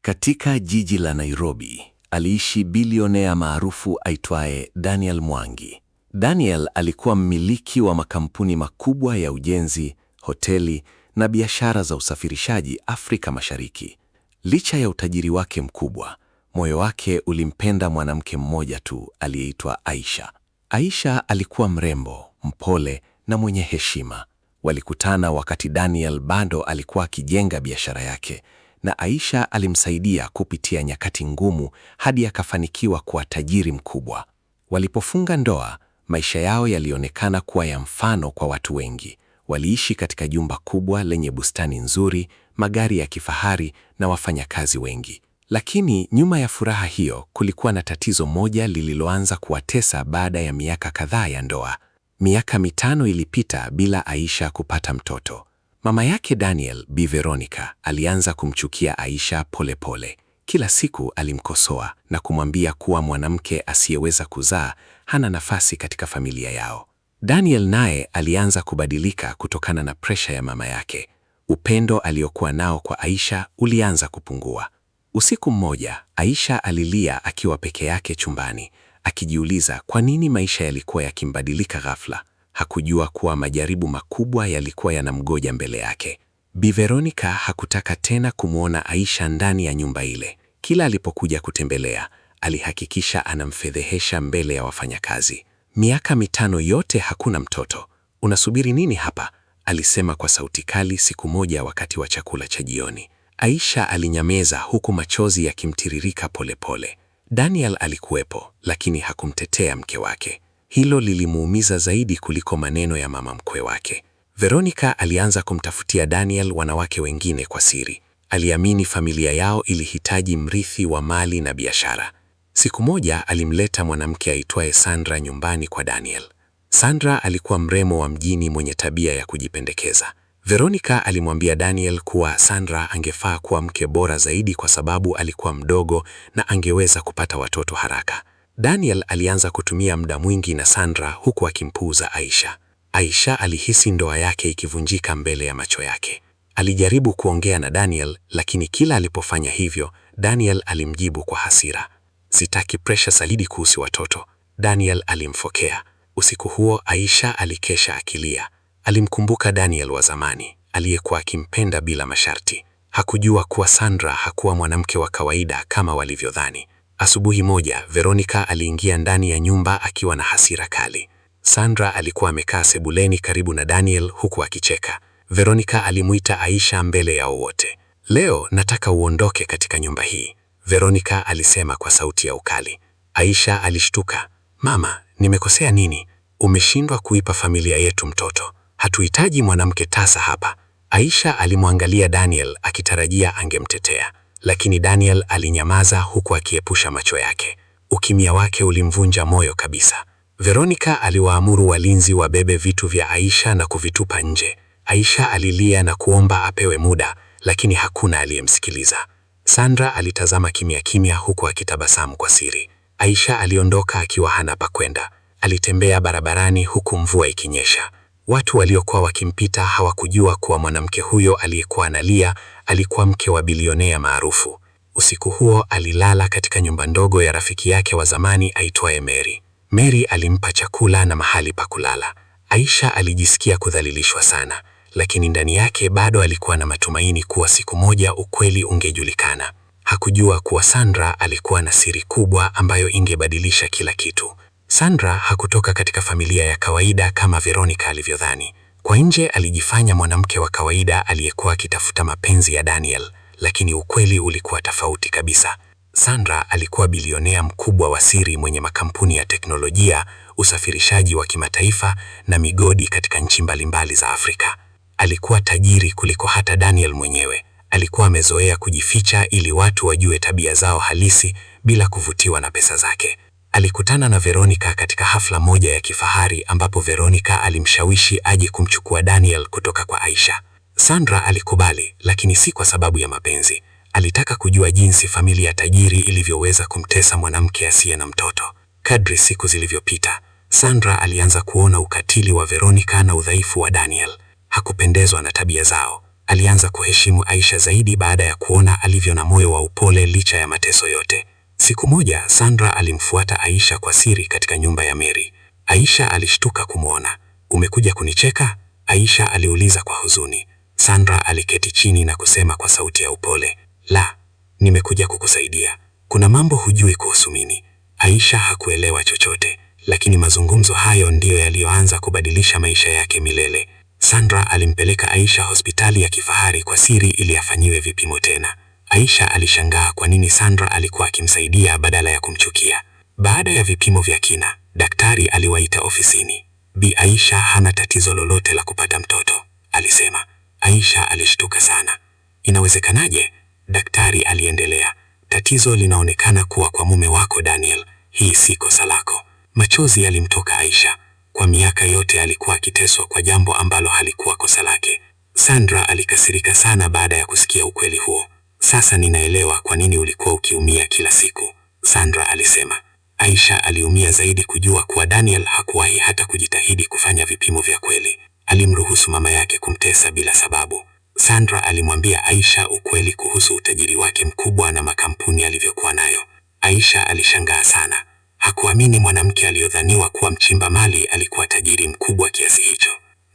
Katika jiji la Nairobi, aliishi bilionea maarufu aitwaye Daniel Mwangi. Daniel alikuwa mmiliki wa makampuni makubwa ya ujenzi, hoteli na biashara za usafirishaji Afrika Mashariki. Licha ya utajiri wake mkubwa, moyo wake ulimpenda mwanamke mmoja tu aliyeitwa Aisha. Aisha alikuwa mrembo, mpole na mwenye heshima. Walikutana wakati Daniel bado alikuwa akijenga biashara yake, na Aisha alimsaidia kupitia nyakati ngumu hadi akafanikiwa kuwa tajiri mkubwa. Walipofunga ndoa, maisha yao yalionekana kuwa ya mfano kwa watu wengi. Waliishi katika jumba kubwa lenye bustani nzuri, magari ya kifahari na wafanyakazi wengi. Lakini nyuma ya furaha hiyo kulikuwa na tatizo moja lililoanza kuwatesa baada ya miaka kadhaa ya ndoa. Miaka 5 ilipita bila Aisha kupata mtoto. Mama yake Daniel, Bi Veronica, alianza kumchukia Aisha polepole pole. Kila siku alimkosoa na kumwambia kuwa mwanamke asiyeweza kuzaa hana nafasi katika familia yao. Daniel naye alianza kubadilika kutokana na presha ya mama yake. Upendo aliokuwa nao kwa Aisha ulianza kupungua. Usiku mmoja, Aisha alilia akiwa peke yake chumbani, akijiuliza kwa nini maisha yalikuwa yakimbadilika ghafla. Hakujua kuwa majaribu makubwa yalikuwa yanamgoja mbele yake. Bi Veronica hakutaka tena kumwona Aisha ndani ya nyumba ile. Kila alipokuja kutembelea, alihakikisha anamfedhehesha mbele ya wafanyakazi. Miaka 5 yote hakuna mtoto. Unasubiri nini hapa? Alisema kwa sauti kali siku moja wakati wa chakula cha jioni. Aisha alinyameza huku machozi yakimtiririka polepole. Daniel alikuwepo, lakini hakumtetea mke wake. Hilo lilimuumiza zaidi kuliko maneno ya mama mkwe wake. Veronica alianza kumtafutia Daniel wanawake wengine kwa siri. Aliamini familia yao ilihitaji mrithi wa mali na biashara. Siku moja alimleta mwanamke aitwaye Sandra nyumbani kwa Daniel. Sandra alikuwa mrembo wa mjini mwenye tabia ya kujipendekeza. Veronica alimwambia Daniel kuwa Sandra angefaa kuwa mke bora zaidi kwa sababu alikuwa mdogo na angeweza kupata watoto haraka. Daniel alianza kutumia muda mwingi na Sandra huku akimpuuza Aisha. Aisha alihisi ndoa yake ikivunjika mbele ya macho yake. Alijaribu kuongea na Daniel, lakini kila alipofanya hivyo, Daniel alimjibu kwa hasira. Sitaki presha zaidi kuhusu watoto, Daniel alimfokea. Usiku huo Aisha alikesha akilia. Alimkumbuka Daniel wa zamani, aliyekuwa akimpenda bila masharti. Hakujua kuwa Sandra hakuwa mwanamke wa kawaida kama walivyodhani. Asubuhi moja, Veronica aliingia ndani ya nyumba akiwa na hasira kali. Sandra alikuwa amekaa sebuleni karibu na Daniel huku akicheka. Veronica alimuita Aisha mbele yao wote. Leo nataka uondoke katika nyumba hii, Veronica alisema kwa sauti ya ukali. Aisha alishtuka. Mama, nimekosea nini? Umeshindwa kuipa familia yetu mtoto. Hatuhitaji mwanamke tasa hapa. Aisha alimwangalia Daniel akitarajia angemtetea, lakini Daniel alinyamaza huku akiepusha macho yake. Ukimya wake ulimvunja moyo kabisa. Veronica aliwaamuru walinzi wabebe vitu vya Aisha na kuvitupa nje. Aisha alilia na kuomba apewe muda, lakini hakuna aliyemsikiliza. Sandra alitazama kimya kimya huku akitabasamu kwa siri. Aisha aliondoka akiwa hana pa kwenda. Alitembea barabarani huku mvua ikinyesha. Watu waliokuwa wakimpita hawakujua kuwa mwanamke huyo aliyekuwa analia alikuwa mke wa bilionea maarufu. Usiku huo alilala katika nyumba ndogo ya rafiki yake wa zamani aitwaye Mary. Mary alimpa chakula na mahali pa kulala. Aisha alijisikia kudhalilishwa sana, lakini ndani yake bado alikuwa na matumaini kuwa siku moja ukweli ungejulikana. Hakujua kuwa Sandra alikuwa na siri kubwa ambayo ingebadilisha kila kitu. Sandra hakutoka katika familia ya kawaida kama Veronica alivyodhani. Kwa nje alijifanya mwanamke wa kawaida aliyekuwa akitafuta mapenzi ya Daniel, lakini ukweli ulikuwa tofauti kabisa. Sandra alikuwa bilionea mkubwa wa siri mwenye makampuni ya teknolojia, usafirishaji wa kimataifa na migodi katika nchi mbalimbali za Afrika. Alikuwa tajiri kuliko hata Daniel mwenyewe. Alikuwa amezoea kujificha ili watu wajue tabia zao halisi bila kuvutiwa na pesa zake. Alikutana na Veronica katika hafla moja ya kifahari ambapo Veronica alimshawishi aje kumchukua Daniel kutoka kwa Aisha. Sandra alikubali, lakini si kwa sababu ya mapenzi. Alitaka kujua jinsi familia tajiri ilivyoweza kumtesa mwanamke asiye na mtoto. Kadri siku zilivyopita, Sandra alianza kuona ukatili wa Veronica na udhaifu wa Daniel. Hakupendezwa na tabia zao. Alianza kuheshimu Aisha zaidi baada ya kuona alivyo na moyo wa upole licha ya mateso yote. Siku moja, Sandra alimfuata Aisha kwa siri katika nyumba ya Mary. Aisha alishtuka kumwona. Umekuja kunicheka? Aisha aliuliza kwa huzuni. Sandra aliketi chini na kusema kwa sauti ya upole, la, nimekuja kukusaidia. Kuna mambo hujui kuhusu mimi. Aisha hakuelewa chochote, lakini mazungumzo hayo ndiyo yaliyoanza kubadilisha maisha yake milele. Sandra alimpeleka Aisha hospitali ya kifahari kwa siri ili afanyiwe vipimo tena. Aisha alishangaa kwa nini Sandra alikuwa akimsaidia badala ya kumchukia. Baada ya vipimo vya kina, daktari aliwaita ofisini. Bi Aisha hana tatizo lolote la kupata mtoto, alisema. Aisha alishtuka sana. Inawezekanaje? Daktari aliendelea. Tatizo linaonekana kuwa kwa mume wako Daniel. Hii si kosa lako. Machozi yalimtoka Aisha. Kwa miaka yote alikuwa akiteswa kwa jambo ambalo halikuwa kosa lake. Sandra alikasirika sana baada ya kusikia ukweli huo. Sasa ninaelewa kwa nini ulikuwa ukiumia kila siku, Sandra alisema. Aisha aliumia zaidi kujua kuwa Daniel hakuwahi hata kujitahidi kufanya vipimo vya kweli. Alimruhusu mama yake kumtesa bila sababu. Sandra alimwambia Aisha ukweli kuhusu utajiri wake mkubwa na makampuni alivyokuwa nayo. Aisha alishangaa sana. Hakuamini mwanamke aliyodhaniwa kuwa mchimba mali alikuwa tajiri mkubwa kiasi hicho.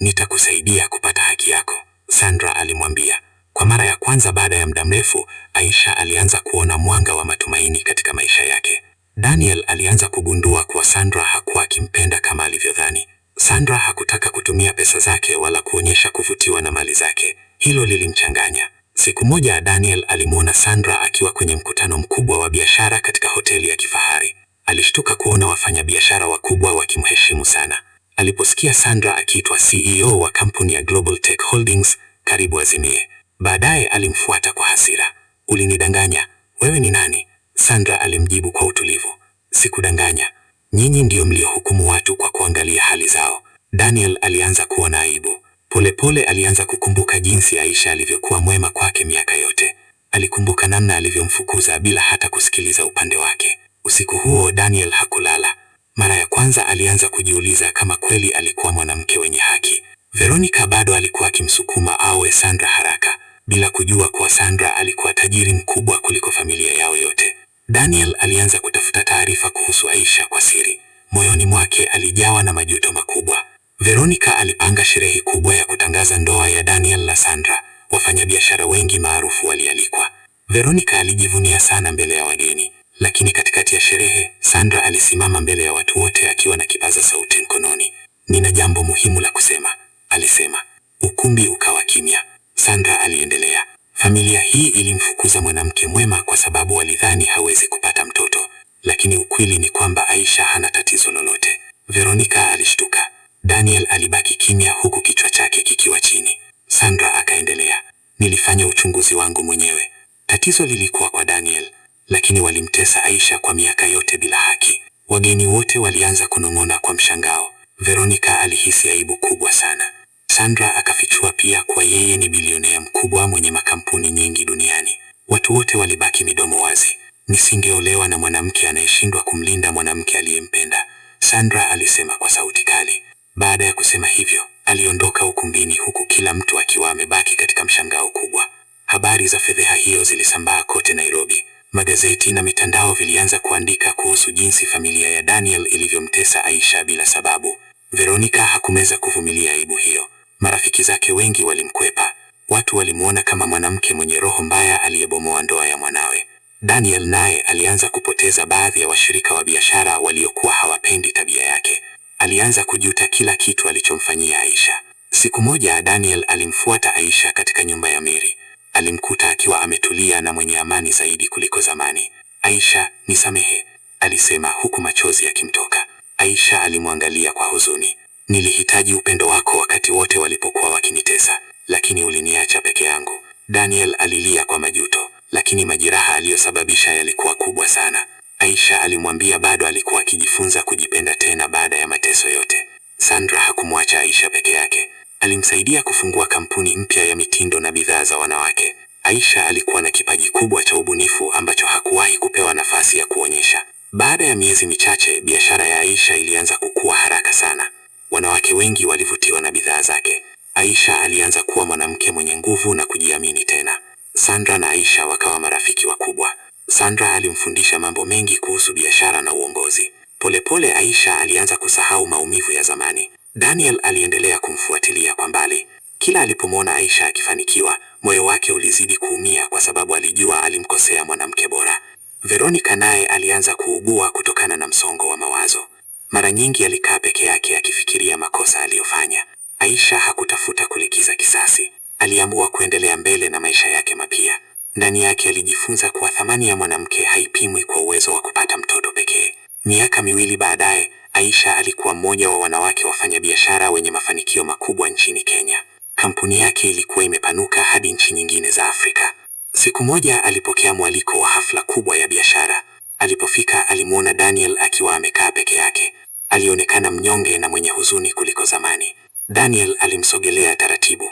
Nitakusaidia kupata haki yako, Sandra alimwambia. Kwa mara ya kwanza baada ya muda mrefu, Aisha alianza kuona mwanga wa matumaini katika maisha yake. Daniel alianza kugundua kuwa Sandra hakuwa akimpenda kama alivyodhani. Sandra hakutaka kutumia pesa zake wala kuonyesha kuvutiwa na mali zake. Hilo lilimchanganya. Siku moja Daniel alimwona Sandra akiwa kwenye mkutano mkubwa wa biashara katika hoteli ya kifahari. Alishtuka kuona wafanyabiashara wakubwa wakimheshimu sana. Aliposikia Sandra akiitwa CEO wa kampuni ya Global Tech Holdings, karibu azimie. Baadaye alimfuata kwa hasira. Ulinidanganya, wewe ni nani? Sandra alimjibu kwa utulivu. Sikudanganya. Nyinyi ndiyo mliohukumu watu kwa kuangalia hali zao. Daniel alianza kuona aibu. Polepole alianza kukumbuka jinsi Aisha alivyokuwa mwema kwake miaka yote. Alikumbuka namna alivyomfukuza bila hata kusikiliza upande wake. Usiku huo Daniel hakulala. Mara ya kwanza alianza kujiuliza kama kweli alikuwa mwanamke wenye haki. Veronica bado alikuwa akimsukuma awe Sandra haraka, bila kujua kuwa Sandra alikuwa tajiri mkubwa kuliko familia yao yote. Daniel alianza kutafuta taarifa kuhusu Aisha kwa siri. Moyoni mwake alijawa na majuto makubwa. Veronica alipanga sherehe kubwa ya kutangaza ndoa ya Daniel na Sandra. Wafanyabiashara wengi maarufu walialikwa. Veronica alijivunia sana mbele ya wageni, lakini katikati ya sherehe, Sandra alisimama mbele ya watu wote akiwa na kipaza sauti mkononi. Nina jambo muhimu la kusema, alisema. Ukumbi ukawa kimya. Sandra aliendelea. Familia hii ilimfukuza mwanamke mwema kwa sababu walidhani hawezi kupata mtoto, lakini ukweli ni kwamba Aisha hana tatizo lolote. Veronica alishtuka. Daniel alibaki kimya huku kichwa chake kikiwa chini. Sandra akaendelea, nilifanya uchunguzi wangu mwenyewe. Tatizo lilikuwa kwa Daniel, lakini walimtesa Aisha kwa miaka yote bila haki. Wageni wote walianza kunong'ona kwa mshangao. Veronica alihisi aibu kubwa sana. Sandra akafichua pia kuwa yeye ni bilionea mkubwa mwenye makampuni nyingi duniani. Watu wote walibaki midomo wazi. Nisingeolewa na mwanamke anayeshindwa kumlinda mwanamke aliyempenda, Sandra alisema kwa sauti kali. Baada ya kusema hivyo, aliondoka ukumbini huku kila mtu akiwa amebaki katika mshangao kubwa. Habari za fedheha hiyo zilisambaa kote Nairobi. Magazeti na mitandao vilianza kuandika kuhusu jinsi familia ya Daniel ilivyomtesa Aisha bila sababu. Veronica hakumeza kuvumilia aibu hiyo. Marafiki zake wengi walimkwepa. Watu walimwona kama mwanamke mwenye roho mbaya aliyebomoa ndoa ya mwanawe. Daniel naye alianza kupoteza baadhi ya washirika wa biashara waliokuwa hawapendi tabia yake. Alianza kujuta kila kitu alichomfanyia Aisha. Siku moja Daniel alimfuata Aisha katika nyumba ya Mary. Alimkuta akiwa ametulia na mwenye amani zaidi kuliko zamani. Aisha, nisamehe, alisema huku machozi yakimtoka. Aisha alimwangalia kwa huzuni. Nilihitaji upendo wako wakati wote walipokuwa wakinitesa, lakini uliniacha peke yangu. Daniel alilia kwa majuto, lakini majeraha aliyosababisha yalikuwa kubwa sana. Aisha alimwambia bado alikuwa akijifunza kujipenda tena baada ya mateso yote. Sandra hakumwacha Aisha peke yake. Alimsaidia kufungua kampuni mpya ya mitindo na bidhaa za wanawake. Aisha alikuwa na kipaji kubwa cha ubunifu ambacho hakuwahi kupewa nafasi ya kuonyesha. Baada ya miezi michache, biashara ya Aisha ilianza kukua haraka sana. Wanawake wengi walivutiwa na bidhaa zake. Aisha alianza kuwa mwanamke mwenye nguvu na kujiamini tena. Sandra na Aisha wakawa marafiki wakubwa. Sandra alimfundisha mambo mengi kuhusu biashara na uongozi. Polepole Aisha alianza kusahau maumivu ya zamani. Daniel aliendelea kumfuatilia kwa mbali. Kila alipomwona Aisha akifanikiwa, moyo wake ulizidi kuumia kwa sababu alijua alimkosea mwanamke bora. Veronica naye alianza kuugua kutokana na msongo wa mawazo. Mara nyingi alikaa peke yake akifikiria makosa aliyofanya. Aisha hakutafuta kulipiza kisasi. Aliamua kuendelea mbele na maisha yake mapya. Ndani yake alijifunza kuwa thamani ya mwanamke haipimwi kwa uwezo wa kupata mtoto pekee. Miaka 2 baadaye, Aisha alikuwa mmoja wa wanawake wafanyabiashara wenye mafanikio makubwa nchini Kenya. Kampuni yake ilikuwa imepanuka hadi nchi nyingine za Afrika. Siku moja alipokea mwaliko wa hafla kubwa ya biashara. Alipofika alimwona Daniel akiwa amekaa peke yake. Alionekana mnyonge na mwenye huzuni kuliko zamani. Daniel alimsogelea taratibu.